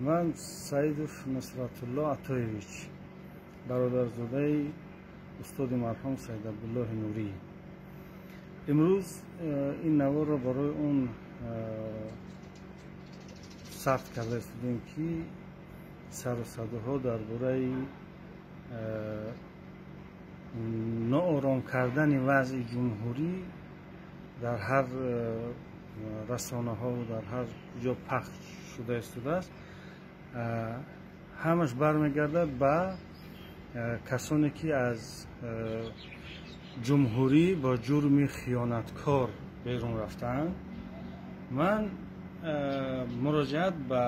Ман Саидов Нусратулло Атоевич, бародарзодаи устоди марҳум Саид Абдуллоҳи Нурӣ. Имрӯз ин наворро барои он сабт карда истодем, ки сару садоҳо дар бораи ноором кардани вазъи ҷумҳурӣ дар ҳар расонаҳову дар ҳар ҷо пахш шуда истодааст. Ҳамаш бармегардад ба касоне, ки аз ҷумҳурӣ бо ҷурми хиёнаткор берун рафтаанд. Ман муроҷиат ба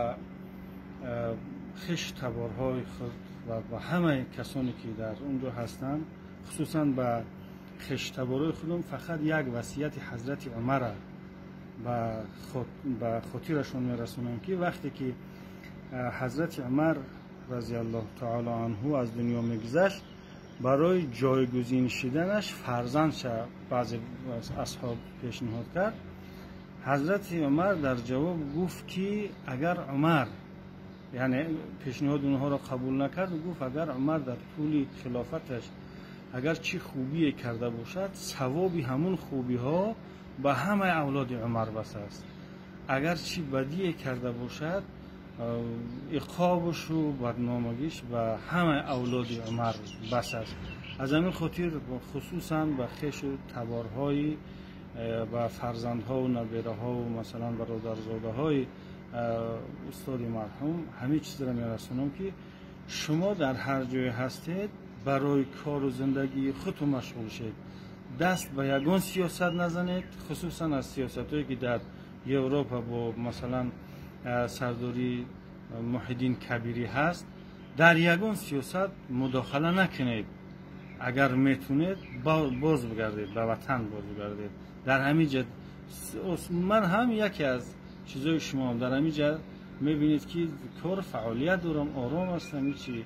хешу таборҳои худ ва ба ҳамаи касоне, ки дар он ҷо ҳастанд, хусусан ба хештаборҳои худам, фақат як васияти Ҳазрати Умара ба хотирашон мерасонам, ки вақте ки Ҳазрати Умар разиаллоҳу таоло анҳу аз дунё мегузашт, барои ҷойгузин шиданаш фарзандша баъзе асҳоб пешниҳод кард. Ҳазрати Умар дар ҷавоб гуфт, ки агар Умар, яъне пешниҳоди онҳоро қабул накард, гуфт: агар Умар дар тӯли хилофаташ агар чӣ хубие карда бошад, савоби ҳамун хубиҳо ба ҳамаи авлоди Умар бас аст, агар чӣ бадие карда бошад, иқобушу бадномагиш ба ҳамаи авлоди Умар бас аст. Аз ҳамин хотир хусусан ба хешу таборҳои, ба фарзандҳову набераҳову масалан бародарзодаҳои устоди марҳум ҳамин чизро мерасонам, ки шумо дар ҳар ҷое ҳастед, барои кору зиндагии худтон машғул шед, даст ба ягон сиёсат назанед, хусусан аз сиёсатҳое, ки дар Европа бо масалан сардории Муҳиддин Кабирӣ ҳаст. Дар ягон сиёсат мудохала накунед. Агар метунед, боз бигардед, ба ватан боз бигардед. Дар ҳамин ҷа ман ҳам яке аз чизои шумоам. Дар ҳамин ҷа мебинед, ки кор фаъолият дорам, ором ҳастам, ҳечи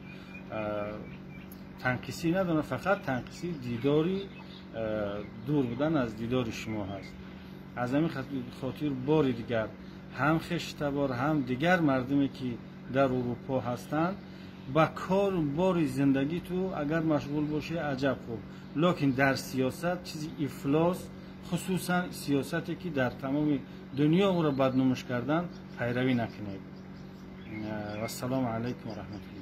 танқисӣ надорам, фақат танқисӣ дидори, дур будан аз дидори шумо ҳаст. Аз ҳамин хотир бори дигар ҳам хештабор, ҳам дигар мардуме, ки дар Урупо ҳастанд, ба кору бори зиндагӣ ту агар машғул бошӣ, аҷаб хуб, лекин дар сиёсат чизи ифлос, хусусан сиёсате, ки дар тамоми дунё ӯро бадномуш кардан, пайравӣ накунед. Вассалому алайкум ва раҳматуллоҳ.